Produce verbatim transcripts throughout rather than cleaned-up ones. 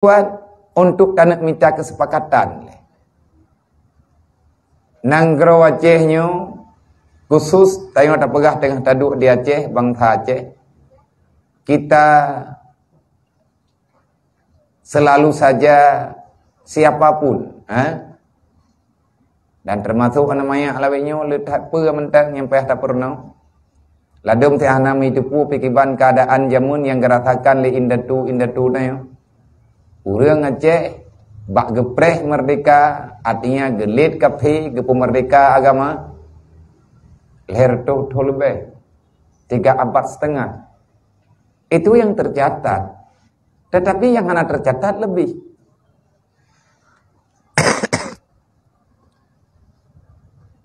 Buat untuk taneuk mita keusepakatan lé. Nanggroe Aceh nyoe khusus, tanyoe tapeugah teungoh taduek di Aceh, bansa Aceh, kita selalu saja siapapun, ha? Dan termasuk aneuk manyak lawét nyoe le that peue mantong nyang payah tapeurunoe. Ladôm teuh hana meuteupeue pikiban keuadaan jameun nyang geurasakan lé indatu-indatu tanyoe. Ureuëng Aceh bak geupreh merdeka, artinya geulet kaphé geupeumeurdeka agama, lhèe reutôh thôn leubeh, tiga abad setengah. Itu yang tercatat. Tetapi yang hana tercatat lebih.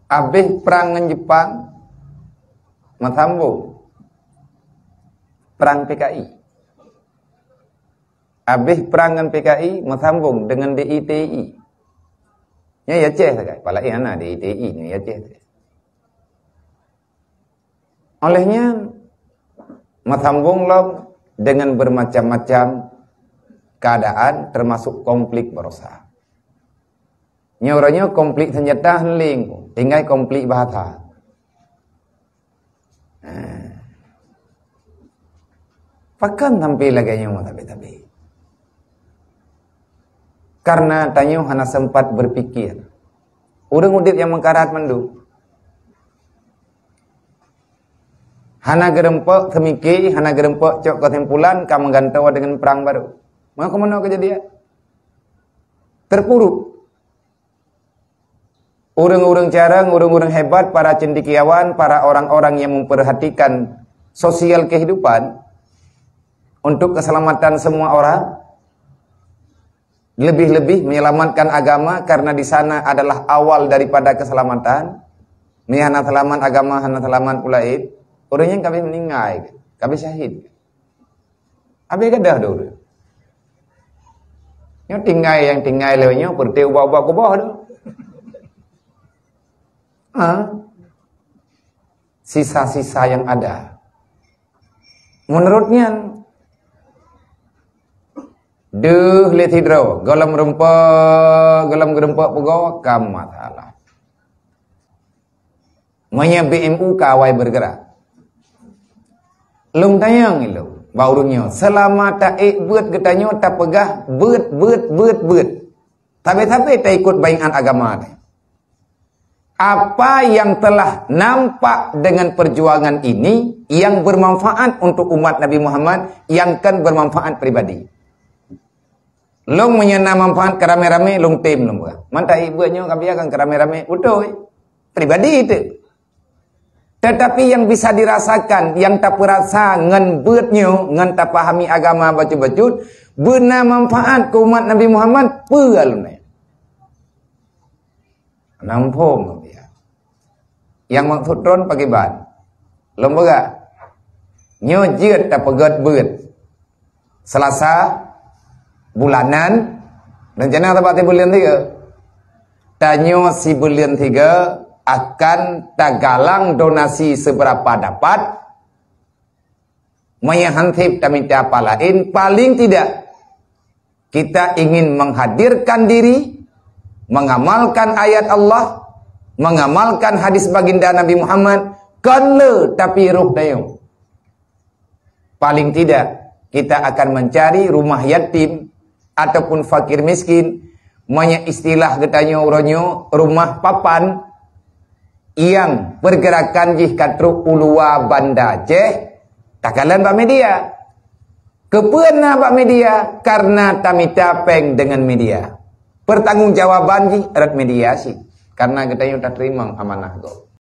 Abéh prang ngon Jepang, meusambông prang P K I. Abéh prang ngon P K I, meusambông deungon D I T I. Nyoe ya Aceh sagai, pala hana D I T I, nyoe ya Aceh. Oleh nyan, meusambông lom deungon bermacam-macam keadaan, termasuk konflik baroesa. Nyoe uroe nyoe konflik senjata hana lé, tinggai konflik bahasa. Nah. Pakon sampai lagèe nyoe tabi-tabi? Karena tanyoe hana sempat berpikir. Ureuëng udép nyang meukarat mandum. Hana geureumpok seumike, hana geureumpok cok keusimpulan, ka meugantoe deungon prang barô. Maka keumeunyoe keujadian? Terpuruk. Ureuëng-ureuëng carông, ureuëng-ureuëng hebat, para cendekiawan, para orang-orang yang memperhatikan sosial kehidupan untuk keselamatan semua orang, lebih-lebih menyelamatkan agama, karena di sana adalah awal daripada keselamatan. Meunyo hana seulamat agama, hana seulamat peue laén, ureuëng nyan ka abéh meuninggai, ka abéh syahid. Abéh gadôh dôh ureuëng. Nyoe tinggai nyang tinggai lé nyoe, peureuté ubak-ubak kuboh dôh. Ha? Sisa-sisa yang ada. Menurut nyan, deuh lé sidroe, gohlom rumpok, gohlom geurumpok pugoe, ka masalah. Meunyo B M U ka awai bergerak. Lôn tanyong ilôn, bak ureuëng nyoe, seulama taék beuet geutanyoe tapeugah beuet, beuet, beuet, beuet. Sabe-sabe taikot baiat agama teuh. Apa yang telah nampak dengan perjuangan ini yang bermanfaat untuk umat Nabi Muhammad, nyang kon bermanfaat pribadi. Lôn meunyo na manfaat keu ramé-ramé, lôn tem lôn peugah. Mantong ié beuet nyoe ka biar kan keu ramé-ramé, beutôi. Pribadi teuh. Tetapi yang bisa dirasakan, yang tapeurasa ngon beuet nyoe, ngon tapahami agama bacut-bacut, beuna manfaat keu umat Nabi Muhammad, peue lom nyan. Nampung dia. Nyang maksud droen pakriban? Lôn peugah. Nyoe jeuet tapeugét beuet. Seulasa bulanan, rencana tabak sibuleuen tiga. Tanyoe sibuleuen tiga akan tagalang donasi seberapa dapat. Meunyo han sép tamita apa laén, paling tidak kita ingin menghadirkan diri, mengamalkan ayat Allah, mengamalkan hadis baginda Nabi Muhammad, kon le tapi roh tanyoe. Paling tidak, kita akan mencari rumah yatim ataupun fakir miskin, meunyo istilah geutanyoe uroe nyoe, rumah papan, nyang pergerakan jih ka trok u luwa Banda Aceh, takalon bak media. Keupeue na bak media? Karena tamita péng deungon media. Pertanggungjawaban jih rot media cit. Karena geutanyoe tateurimong amanah gob.